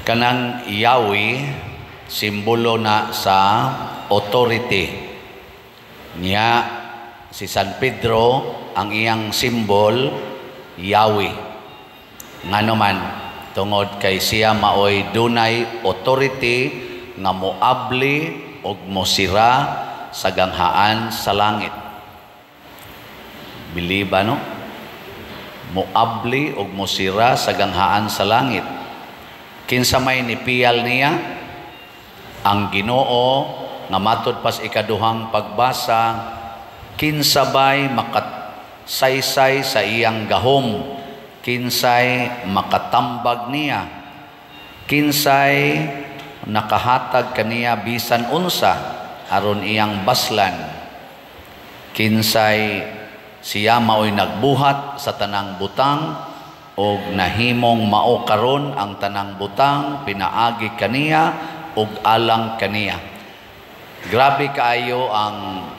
Kanang Yahweh, simbolo na sa authority. Niya si San Pedro, ang iyang simbol Yahweh. Ngano man, tungod kay siya maoy dunay authority nga moabli og mosira sa ganghaan sa langit. Biliba, no? Moabli og mosira sa ganghaan sa langit. Kinsa may nipiyal niya? Ang Ginoo nga matud pas ikaduhang pagbasa, kinsa bay makasaysay sa iyang gahom, kinsay makatambag niya, kinsay nakahatag kaniya bisan unsa aron iyang baslan, kinsay siya maoy nagbuhat sa tanang butang og nahimong mao karon ang tanang butang pinaagi kaniya ug alang kaniya. Grabe kaayo ang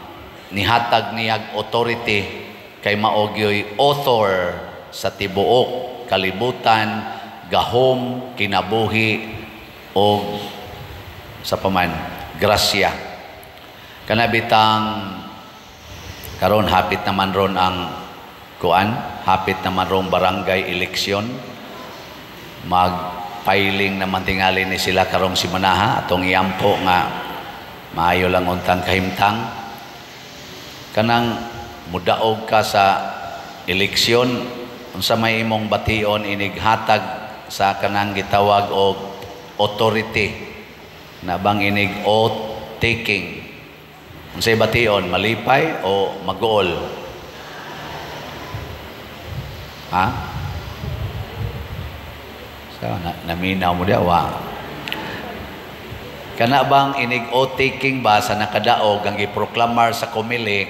nihatag niyag authority kay mao gyoy author sa tibuok kalibutan, gahom, kinabuhi og sa paman grasya. Kana bitang karon hapit naman ron ang kuan, hapit naman ron barangay eleksyon. Magpiling naman tingali ni sila karong simanaha, atong iampo nga maayo lang untang kahimtang. Kanang mudaog ka sa eleksyon, unsa may imong bation inig hatag sa kanang gitawag og authority na bang inig oath taking? Unsay bation, malipay o maguol? Ha? So, naminaw mo diya, wa. Kana bang inig oath taking ba sa nakadaog ang giproklamar sa Comelec,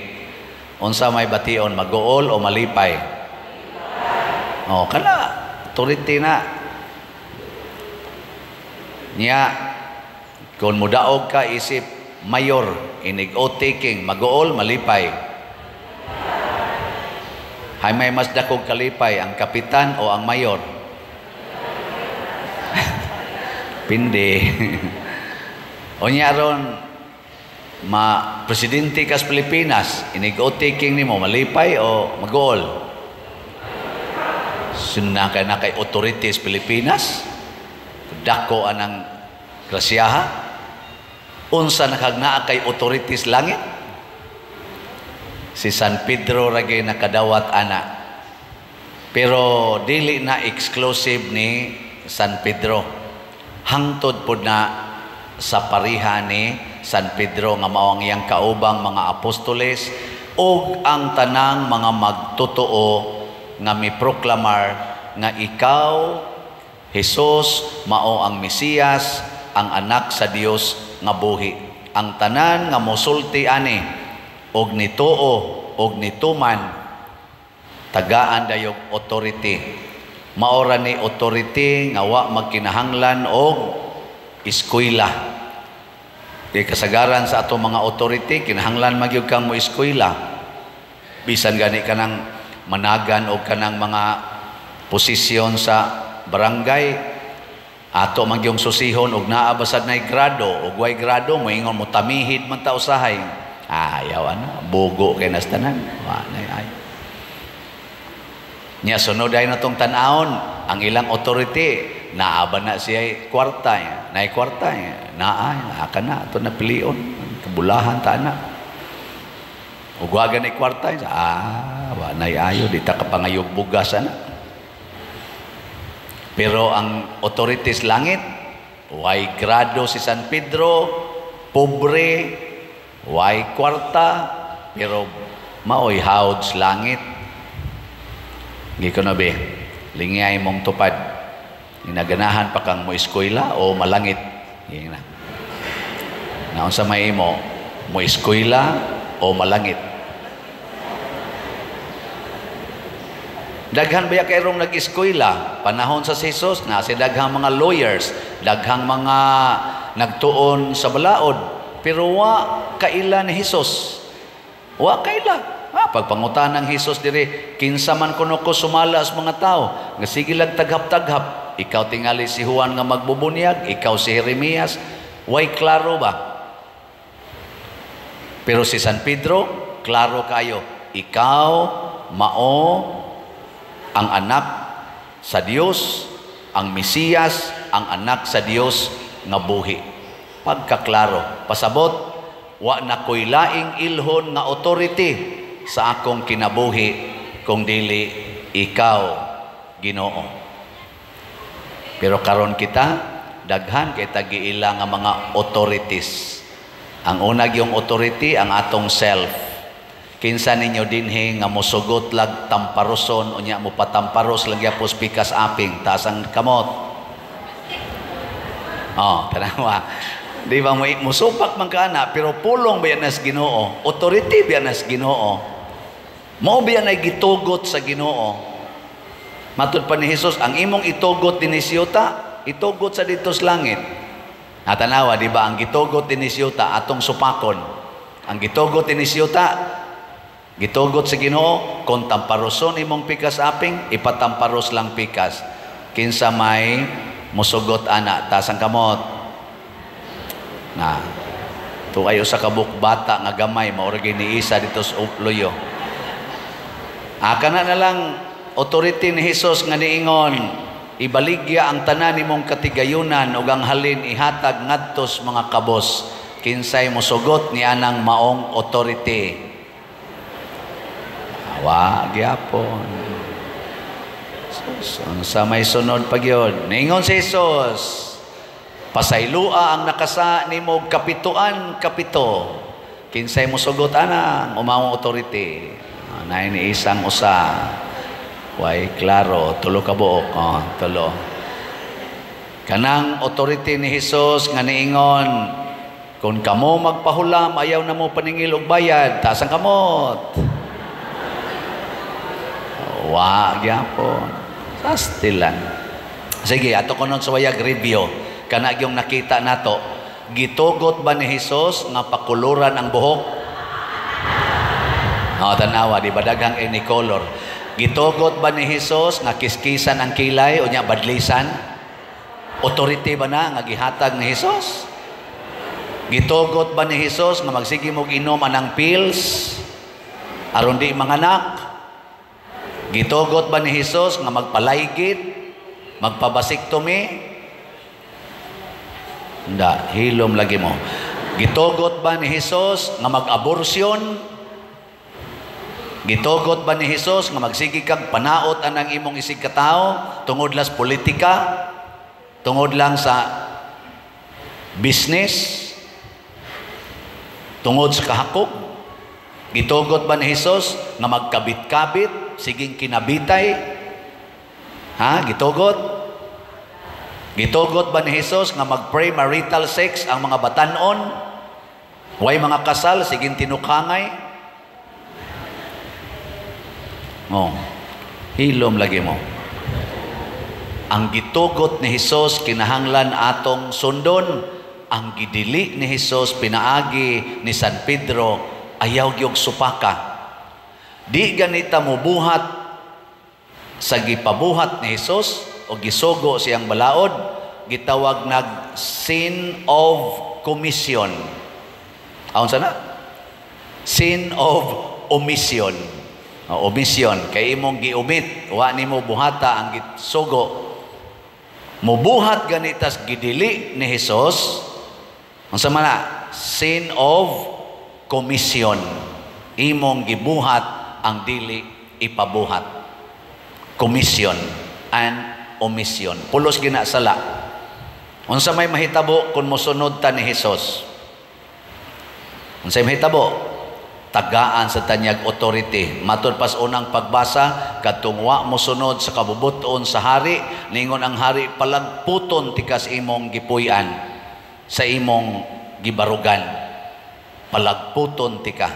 unsa may bation, maguol o malipay? Oh, kana authority na. Niya kung mudaog ka isip mayor inig oath taking, maguol, malipay? Hay may mas dakog kalipay, ang kapitan o ang mayor? Pindi. O niya ron ma presidente kas Pilipinas, inig oath taking nimo, malipay o maguol? Sunna kay na kay authorities Pilipinas, dako anang grasyaha. Unsa nakagnaa kay authorities langit? Si San Pedro ragi nakadawat ana. Pero dili na exclusive ni San Pedro. Hangtod pod na sa pariha ni San Pedro nga mao ang iyang kaubang mga apostoles ug ang tanang mga magtotoo nga miproklamar nga ikaw, Jesus, mao ang Mesiyas, ang anak sa Dios nga buhi. Ang tanan nga mosulti ani og nituo og nituman, tagaan dayog authority. Maora ni authority nga wa magkinahanglan og eskwela. Kay kasagaran sa ato mga authority, kinahanglan magyud kang mo eskwela. Bisan gani kanang managan og kanang mga posisyon sa barangay, ato man gyung susihon og naa basad nay grado og way grado, moingon mo tamihid man ta usahay. Ayaw ano, bugo kay nas tanan. Wa nay ay. Nya sunod ay natong tan-awon ang ilang authority, naa ba na siya kwarta, nay kwarta, naa naa ka na ato na pilion, kabulahan ta na. Ug wa gani kwarta, wa nay ayo, di ta kapangayog bugas ana. Pero ang authorities langit, way grado si San Pedro, pobre, way kwarta, pero maoy hawd sa langit. Giko na be, lingay mong tupad. Inaganahan pa kang mo eskwela o malangit. Yan na. Naunsa may imo, mo eskwela o malangit. Daghan ba kay rong nag-eskwela? Panahon sa Jesus, na si daghang mga lawyers, daghang mga nagtuon sa balaod. Pero wa kaila ni Jesus. Wa kaila. Pagpangutan ng Jesus dire, kinsa man kuno ko sumala sa mga tao, nga sige lang taghap-taghap. Ikaw tingali si Juan nga magbubunyag, ikaw si Jeremias, way klaro ba? Pero si San Pedro, klaro kayo. Ikaw mao ang anak sa Dios, ang Mesiyas, ang anak sa Dios nga buhi. Pagkaklaro, pasabot, wa na ko'y laing ilhon nga authority sa akong kinabuhi kung dili ikaw, Ginoo. Pero karon kita, daghan kay giila nga mga authorities. Ang una gyung authority ang atong self. Kinsa ninyo dinhi nga mosugot lag tamparoson, unya mo patamparos lang gyapos pikas aping, taas ang kamot? Oh, tanawa. Di ba mo musupak man ka na, pero pulong ba nas Ginoo? Authority ba nas Ginoo? Mao ba nay gitugot sa Ginoo? Matud pa ni Jesus, ang imong itugot dinhi sa yuta, itugot sa dito sa langit. Natanawa, di ba? Ang gitugot dinhi sa yuta, atong supakon. Ang gitugot dinhi sa yuta, gitugot sa Ginoo, kung tamparoson imong pikas aping, ipatamparos lang pikas. Kinsa may musugot ana, taas ang kamot. Na, tuayo sa kabuk bata nga gamay, maura ni isa dito sa Uployo. Aka na na lang authority ni Jesus nga niingon, ibaligya ang tanan nimong katigayunan ug ang halin ihatag ngadto sa mga kabos. Kinsay mosugot ni anang maong authority? Wa gyapon. Sa may sunod pa gyud. Niingon si Jesus, pasaylua ang nakasa nimo kapituan kapito. Kinsay mosugot anang umawong authority? Naay ni isang usa. Way klaro, tulo ka buok, oh, tulo. Kanang authority ni Jesus nga niingon, kung kamo magpahulam, ayaw na mo paningil og bayad, taas ang kamot. Wa gyapon. Sastilan. Sige, ato kunon sa wayag review. Kana yung nakita nato, gitugot ba ni Jesus nga pakuluran ang buhok? Oh, tanawa, di ba daghang any color? Gitugot ba ni Jesus nga kiskisan ang kilay o nya badlisan? Authority ba na nga gihatag ni Jesus? Gitugot ba ni Jesus nga magsige mog inom anang pills aron di manganak? Gitugot ba ni Jesus nga magpalaygit, magpabasiktomy? Nda, hilom lagi mo. Gitugot ba ni Jesus nga mag-aborsyon? Gitugot ba ni Jesus nga magsige kag panaot anang imong isig katawo tungod lang sa politika, tungod lang sa business, tungod sa kahakog? Gitugot ba ni Jesus nga magkabit-kabit, siging kinabitay? Ha? Gitugot? Gitugot ba ni Jesus nga mag-premarital sex ang mga batanon? Way mga kasal, siging tinukangay? Oh, hilom lagi mo. Ang gitugot ni Jesus kinahanglan atong sundon. Ang gidili ni Jesus pinaagi ni San Pedro, ayaw gyud supaka. Di ganita mubuhat sa gipabuhat ni Jesus o gisugo siyang balaod, gitawag nag sin of commission. Aon sana? Sin of omission. O, omission kay imong giumit, wa nimo buhata ang gisugo. Mubuhat ganitas gidili ni Jesus, unsa man na? Sin of commission. Imong gibuhat ang dili ipabuhat. Commission and omission. Pulos ginasala. Unsa may mahitabo kung mosunod ta ni Jesus? Unsa may mahitabo? Tagaan sa tanyag authority. Matud pas unang pagbasa, kadtong wa mosunod sa kabubuton sa hari, ningon ang hari, palagputon tikas imong gipuy-an, sa imong gibarugan. Palagputon tika.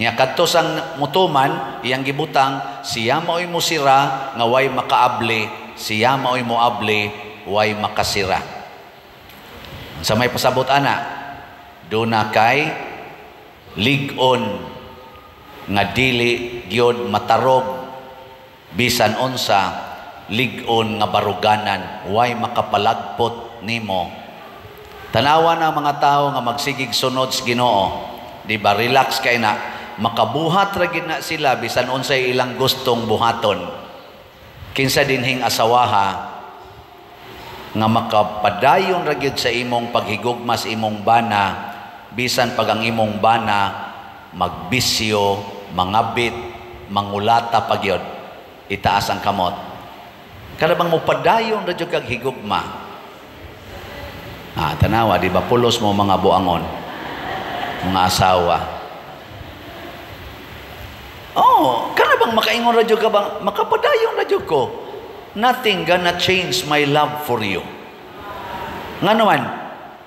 Nya kadto sang mutuman, iyang gibutang, siya maoy musira nga way makaabli, siya maoy moabli way makasira. Sa may pasabot ana, duna kay lig-on nga dili gyud matarog bisan unsa lig-on nga baruganan, way makapalagpot nimo. Tanawa na ang mga tao nga magsigig sunod sa Ginoo, di ba? Relax kay na, makabuhat ra gid na sila bisan unsay ilang gustong buhaton. Kinsa dinhing asawaha nga makapadayon ra gyud sa imong paghigugma sa imong bana bisan pag ang imong bana magbisyo, mangabit, mangulata pa gyud? Itaas ang kamot. Kada bang mopadayon ra jud kag higugma? Ah, tanawa, di ba pulos mo mga buangon, mga asawa? Oh, kana bang makaingon ra jud ka bang makapadayon ra jud ko? Nothing gonna change my love for you. Ngano man,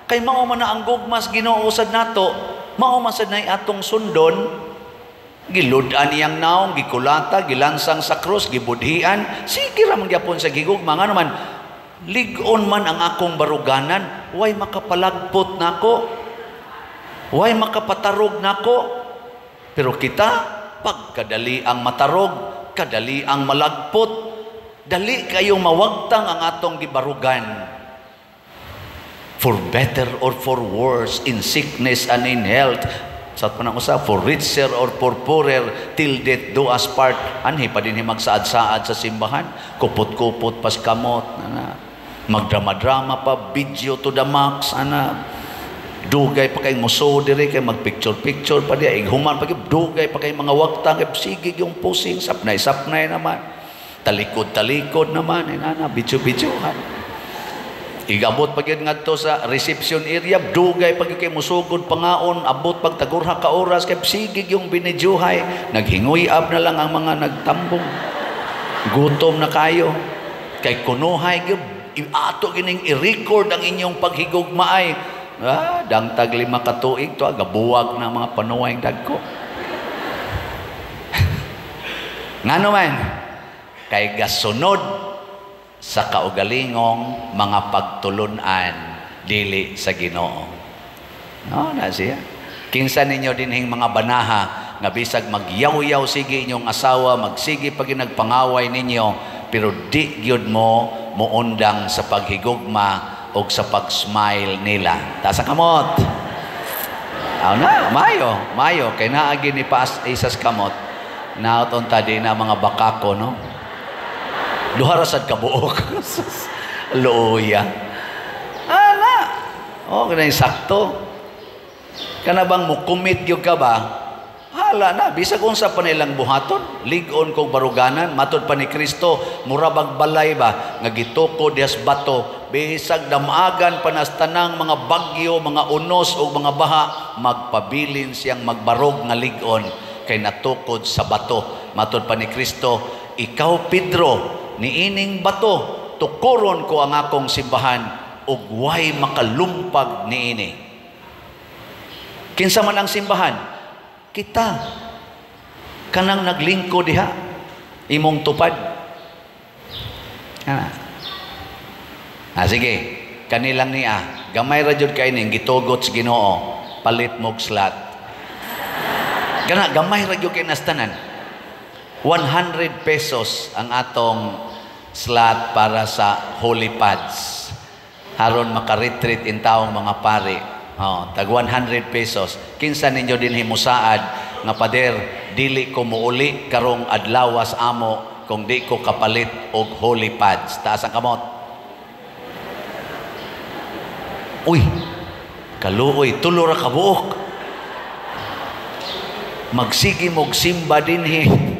kay mao man na ang gugmas Ginoo sad nato, mao man sad nay atong sundon. Gilud-an niyang naong, gikulata, gilansang sa krus, gibudhian, sige ra man gyapon sa gigugma. Ngano man, lig-on man ang akong baruganan, way makapalagpot nako, way makapatarog nako. Pero kita, pagkadali ang matarog, kadali ang malagpot, dali kayong mawagtang ang atong gibarugan. For better or for worse, in sickness and in health, sa panang usa, for richer or for poorer, till death do us part. Anhi pa din magsaad-saad sa simbahan, kupot-kupot pas kamot, ana. Magdrama-drama pa, video to the max, ana. Dugay pa kay muso diri kay magpicture-picture pa diya, ighuman pa kay dugay pa kay mga wagtang, kay sige yung pusing, sapnay-sapnay naman. Talikod-talikod naman, inana, video-videohan. Igabot pa gyud ngadto sa reception area, dugay pa gyud kay musugod pangaon, abot pag tagurha ka oras kay sige yung binidyuhay, naghinguy-ab na lang ang mga nagtambong. Gutom na kayo. Kay kunuhay gyud ato gining i-record ang inyong paghigugmaay. Ah, dangtag 5 ka tuig to, gabuwag na mga panuway dagko. Ngano man, kay gasunod sa kaugalingong mga pagtulunan dili sa Ginoo. No, na siya. Kinsa ninyo dinhing mga banaha nga bisag magyaw-yaw sige inyong asawa, magsige pag nagpangaway ninyo, pero di gyud mo muundang sa paghigugma o sa pag-smile nila? Taas ang kamot. Aw na, mayo, mayo kay naagi ni paas isas kamot. Naot unta di na mga bakako, no? Duha ra sad ka buok. Luoya. Ana. Oh, kanang sakto. Kana bang mo-commit gyud ka ba? Hala na, bisag unsa pa nilang buhaton, lig-on kog baruganan, matod pa ni Kristo, mura bag balay ba nga gitukod dihas bato, bisag damagan pa nas tanang mga bagyo, mga unos ug mga baha, magpabilin siyang magbarog nga lig-on kay natukod sa bato. Matod pa ni Kristo, ikaw Pedro, niining bato tukuron ko ang akong simbahan ug way makalumpag niini. Kinsa man ang simbahan? Kita. Kanang naglingko diha imong tupad. Ah. Ah, sige, kanilang niya gamay ra jud kay ning gitugot sa Ginoo, palit mog slot. Kana gamay ra jud kay nastanan. 100 pesos ang atong slot para sa holy pads. Haron maka-retreat in taong mga pari. Oh, tag 100 pesos. Kinsa ninyo din himusaad nga pader, dili ko muuli karong adlawas amo kung di ko kapalit og holy pads? Taas ang kamot. Uy, kaluoy, tulo ra ka buok. Magsige mog simba dinhi.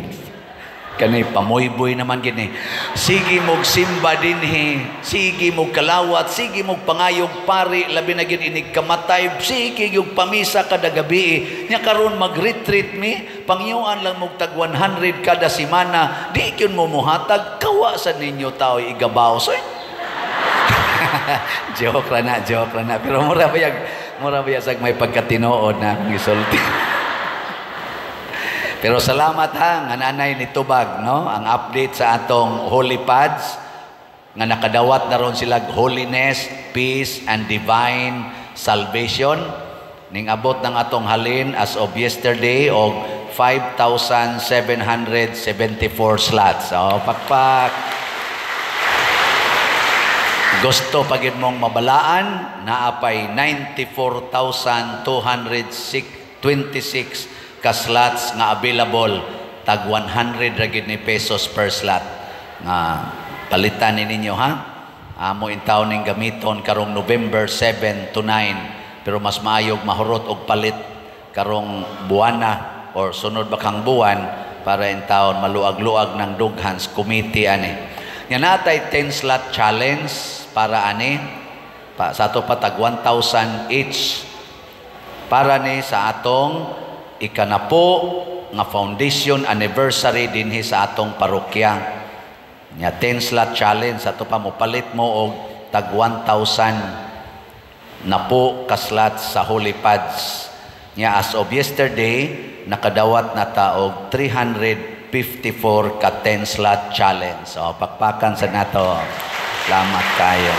Kani pamoyboy naman gini. Sige mog simba dinhi, sige mog kalawat, sige mog pangayog pari, labi na gid inig kamatay, sige yung pamisa kada gabi. Nya karon mag-retreat mi, pangyuan lang mog tag 100 kada semana, di gyud mo muhatag, kawa sa ninyo tao igabaw. So, joke ra na, joke ra na. Pero mura ba sag may pagkatinuod na akong gisulti. Pero salamat ha, nga nanay ni Tubag, no? Ang update sa atong holy pads, nga nakadawat na ron sila holiness, peace, and divine salvation. Ning abot ng atong halin as of yesterday og 5,774 slots. So, pakpak. Gusto pa gyud mong mabalaan, naa pay 94,226 ka slots nga available, tag 100 ra gyud ni pesos per slot. Nga palitan ni ninyo, ha. Amo intawon ning gamiton karong November 7 to 9, pero mas maayog mahurot og palit karong buwana or sunod ba kang buwan para intawon maluag-luag ng dughan sa committee ani. Nga natay 10 slot challenge para ani pa, sa ato pa tag 1,000 each para ni sa atong ikanapo nga foundation anniversary dinhi sa atong parokya. Nya 10 slot challenge, sa ato pa mopalit mo og tag 1,000 napo ka slots sa Holy Pads. Nya as of yesterday, nakadawat na ta og 354 ka 10 slot challenge. So pakpakan sa nato. Salamat kayo.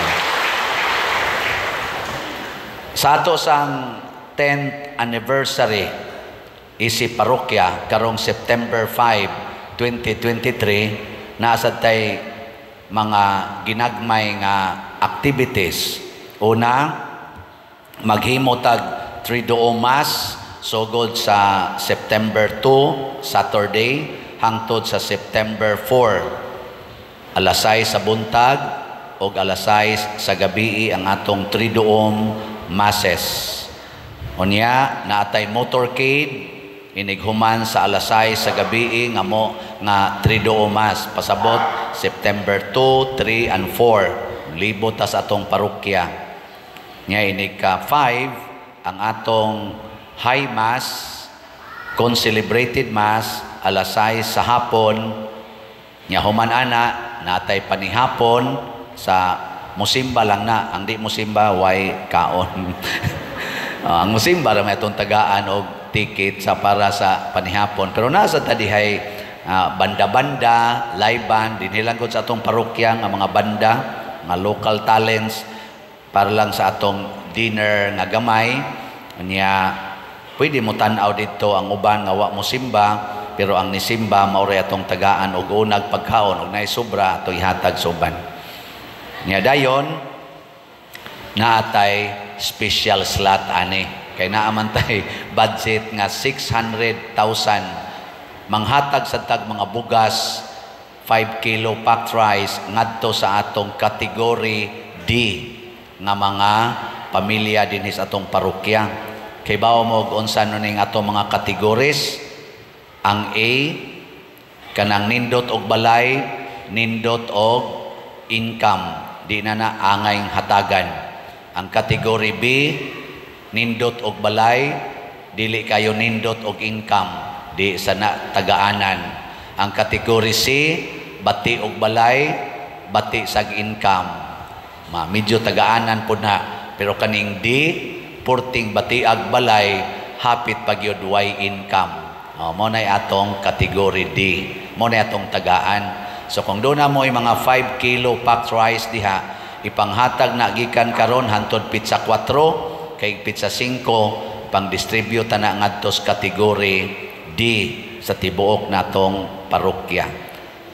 Sa ato sang 10th anniversary isi parokya karong September 5, 2023, naa sad tay mga ginagmay nga activities. Una, maghimo tag Triduum Mass sugod sa September 2, Saturday, hangtod sa September 4. Alas 6 sa buntag o alas 6 sa gabi ang atong Triduum Masses. Unya, naatay motorcade inighuman sa alas 6 sa gabi nga mo nga Triduum Mass. Pasabot, September 2, 3 and 4. Libot ta sa atong parokya. Nya inig ka 5 ang atong High Mass, concelebrated Mass, alas 6 sa hapon. Nya human ana, natay panihapon sa musimba lang na. Ang di musimba, way kaon. Ang musimba ra may atong tagaan og ticket sa para sa panihapon. Pero nasa ta dihay banda-banda, live band, dinhi lang gud sa atong parokya nga mga banda, mga local talents para lang sa atong dinner nga gamay. Nya pwede mo tan-aw dito ang uban nga wa mo simba, pero ang nisimba mao ray atong tagaan og unag pagkaon og naay sobra ato ihatag sa uban. Nya dayon naatay special slot ani kay naa man tay budget nga 600,000 manghatag sa tag mga bugas, 5 kilo packed rice, ngadto sa atong category D nga mga pamilya dinhi sa atong parokya. Kay bawo mo og unsa no ning atong mga categories? Ang A, kanang nindot og balay, nindot og income, di na na angay hatagan. Ang category B, nindot og balay, dili kayo nindot og income, di sa na tagaanan. Ang category C, bati og balay, bati sag income. Ma, medyo tagaanan po na. Pero kaning D, purting batiag balay, hapit pagyud way income. O, mo na atong category D. Mo na atong tagaan. So kung doon na mo mga 5 kilo packed rice diha, ipanghatag na gikan karon hantod petsa 4, kay petsa 5 pang distribute na ngadto sa category D sa tibuok natong parokya.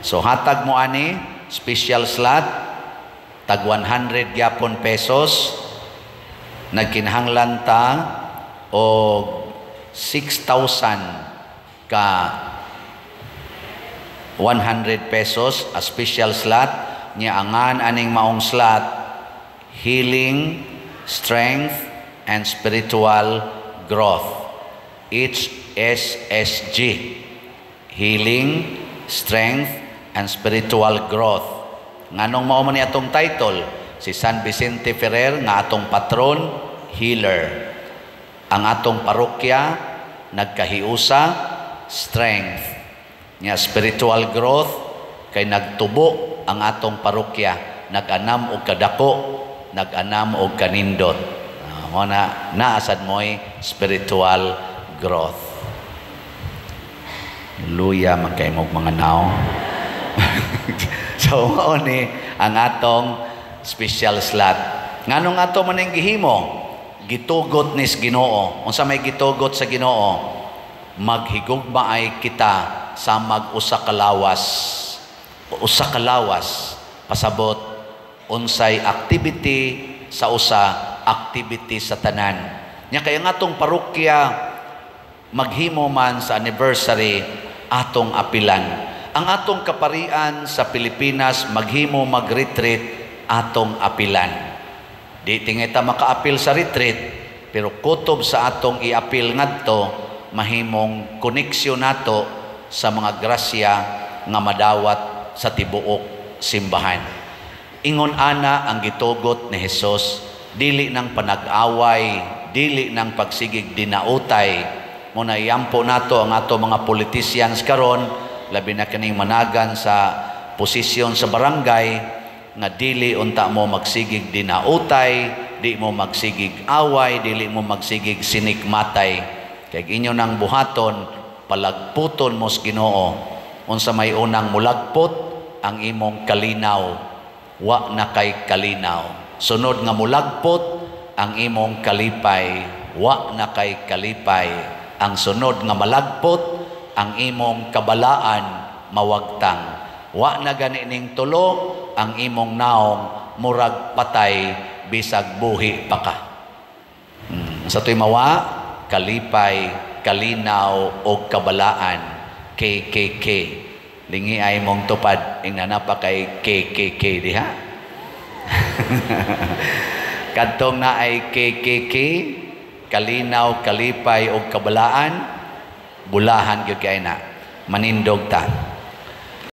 So hatag mo ani special slot tag 100 gyapon pesos, nagkinahanglan ta og 6,000 ka 100 pesos a special slot. Nya angan aning maong slot, Healing, Strength and Spiritual Growth, HSSG, Healing, Strength and Spiritual Growth. Nganong mao man ni atong title? Si San Vicente Ferrer nga atong patron, healer. Ang atong parokya nagkahiusa, strength. Nya spiritual growth kay nagtubo ang atong parokya, nag-anam og kadako, nag-anam og kanindot. Mo na naasad mo'y spiritual growth. Luya man kay mog mga nao. So mao ni ang atong special slot. Nganong ato man ning gihimo? Gitugot nis Ginoo. Unsa may gitugot sa Ginoo? Maghigugma ay kita sa mag usa ka lawas. Usa ka lawas pasabot. Unsay activity sa usa, activity sa tanan. Nya kaya nga atong parokya maghimo man sa anniversary, atong apilan. Ang atong kaparian sa Pilipinas maghimo mag-retreat, atong apilan. Di tingay ta makaapil sa retreat, pero kutob sa atong iapil ngadto, mahimong koneksyon nato sa mga grasya nga madawat sa tibuok simbahan. Ingon ana ang gitugot ni Hesus, dili ng panag-away, dili ng pagsigig dinautay. Muna iampo nato ang ato mga politicians karon, labi na kining managan sa posisyon sa barangay, nga dili unta mo magsigig dinautay, di mo magsigig away, dili mo magsigig sinikmatay. Kay inyo nang buhaton, palagputon mo sa Ginoo. Unsa may unang mulagpot? Ang imong kalinaw. Wa na kay kalinaw. Sunod nga mulagpot, ang imong kalipay. Wa na kay kalipay. Ang sunod nga malagpot, ang imong kabalaan, mawagtang. Wa na gani ning tulo, ang imong naong murag patay bisag buhi pa ka. Sa to'y mawa, kalipay, kalinaw o kabalaan, KKK. Lingi ay mong tupad, ingna pa kay KKK diha. Kadtong na ay KKK, kalinaw, kalipay o kabalaan, bulahan gyud kay na. Manindog ta.